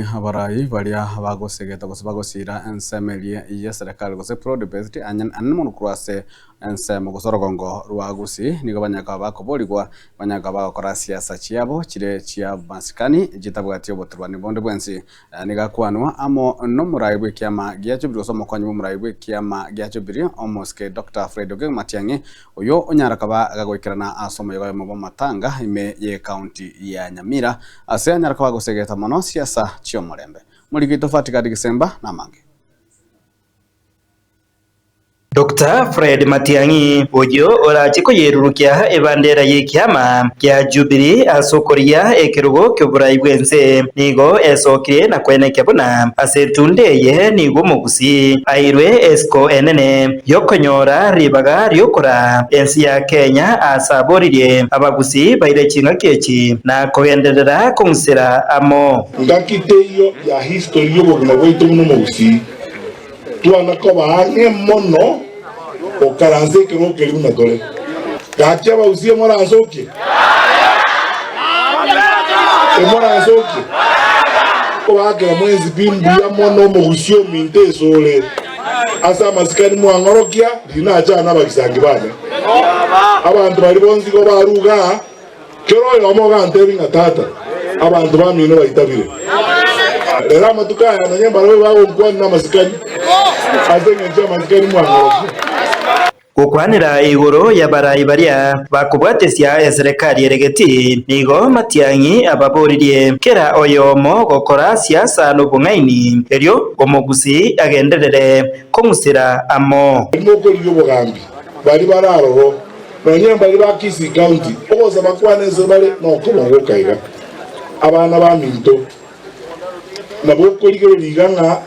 Abarai baria bagosegeta gose bagosiira ensemo eria y'eserekari gose broad based anene mono korwa ase ensemo gose orogongo rwa Gusii nigo banyare koba bakoborigwa banyare koba bagokora siasa chiabo chire chia masikani chitabwati oboturwani bonde bwensi. Nigo akwanwa amo nomorai bw'ekiama gia Jubilee gose omokonyi bw'omorai bw'ekiama gia Jubilee omosike Doctor Fred Okengo Matiang'i oyio onyare koba gagoikerana ase omoyega oyomo bw'amatanga ime y'ecounty ya Nyamira Ase anyare koba gosegeta mono siasa chi'omorembe. Moriki oito Fatigadi Gisemba namange. Doctor Fred Matiang'i, oyio orache koyerurukia ebandera y'ekiama kia Jubilee ase okorigia ekerogo ki'oborai bw'ense, nigo esokire na koenekia buna ase etunda eye nigo omogusii airwe esiko enene y'okonyora ribaga ri'okoraa ense ya Kenya aase aboririe abagusii baire ching'aki echi na kogenderera kong'usera amo. Ngaki teiyo ya history y'obogima bwaito buna omogusii, twana koba ang'e mono gokaransa ekerogo keria buna tore. Gaki abagusii emoransokie? Emoransokie? Kobakera mwensi pi mbuya mono omogusii ominto esore ase amasikani mwang'orokia riria nacha nabagisangi bane. Abanto baria bonsi igo baruga aa, kera oyomo ogantebi ng'a tata, abanto bamino baitabire. Rero amatuko aya nonye mbarabwo bagonkwania namasikani, ase engencho y'amasikani mwang'orokia. Gokwanera igoro y'abarai baria bakobwatesia eserekari ere getii, nigo Matiang'i ababoririe kera oyomo gokora siasa nobong'aini, erio omogusii agenderere kong'usera amo. Barimo okorigia obogambi, baria bare aroro, nonye mbaria ba Kisii County, ogosaba kwane ase bare nokoba gwoka iga, Abana baminto, nabo okorigereria iga ng'a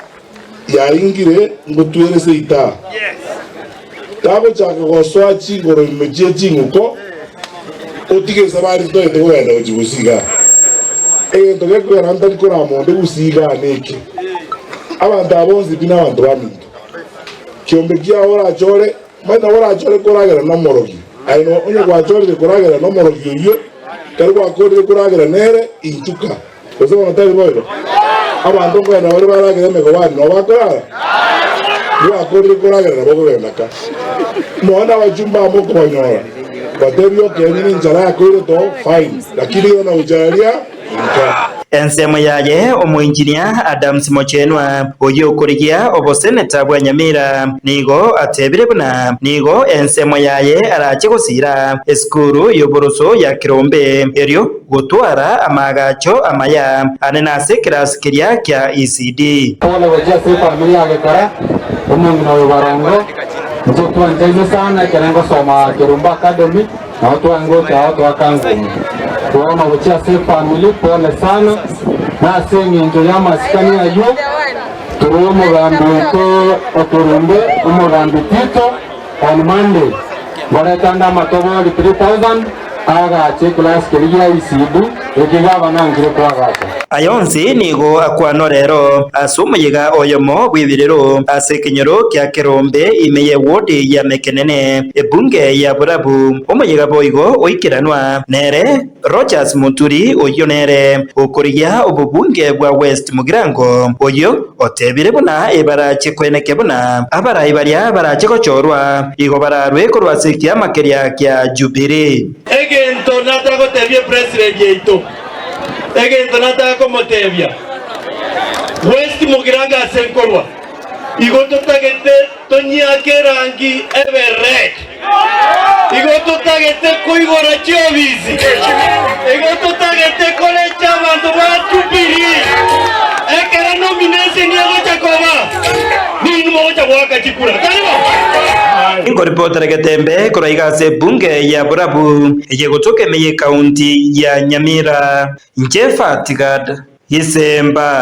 yaingire ngotwere seita, tagochaka gosoa chingoro ime chie ching'uko, otige esabari toete kogenda gochia gosiga. Egento gekogera ntari korama onde gosiga neke, abanto aba bonsi pi nabanto baminto. Kiombe kiao orachore, manya nabo orachore koragera nomorogi. Aye onye gwachorire koragera nomorogi oyio, ekero gwakorire koragera nere, inchuka. Gose bono tari boigo? Abanto nkogenda bare baragere emegobani nabo bakorara? Gwakorire koragera nabo okogenda ka. Mono abachumba amo okobanyora, batebie okenye nenchara yakoire to fine, lakini igo nagochara ria inka. Ensemo yaye omoinjinia Adams Mochenwa, oyio okorigia oboseneta bwa Nyamira, nigo atebire buna nigo ensemo yaye arache gosiira esukuru y'oboroso ya Kirombe erio Gotwara amaagacho amaya ane nase ekerasi keria kia ECD. Pole gochia ase efamiri ya Gekara, omong'ina oyo Barongo, inche twanchaine sana ekero ngosoma Kerumba Academy, nabo tware ngocha ao toaka ngumi. Bono gochia ase efamiri, pole sana, na ase eng'encho y'amasikani ayio, tore omogambi oito o Kerumbe, omogambi Tito, on Monday, ngoretande amatobori 3000, Agache ekelasi keria gia ECD, ekio gavana ankire koagacha. Aya onsi nigo akwanwa rero ase omoyega oyomo bw'ebirero ase ekenyoro kia Kerombe ime ye ward ya Mekenene, ebunge ya Borabu. Omoyega boigo oikeranwa nere Rodgers Muturi oyio nere okorigia obobunge bwa West Mugirango oyio Otebire buna ebarache koenekia buna abarai baria barache gochorwa, igo bararwe korwa ase ekiama keria kia Jubili. Egento nataka gotebia epresident yaito, egento nataka komotebia, West Mugirango ase nkorwa, igo totagete tonyiake erangi ebe red. Igo totagete koigora chiobisi, igo totagete korecha abanto ba Jubilee. Ekero nomination egocha koba, ninwe mogocha goaka chikura, tari bo? Nkoripotera Getembe korwa iga ase ebunge ya Borabu eye gotoka ime y'ekaunti ya Nyamira. Inche Fatigad Gisemba.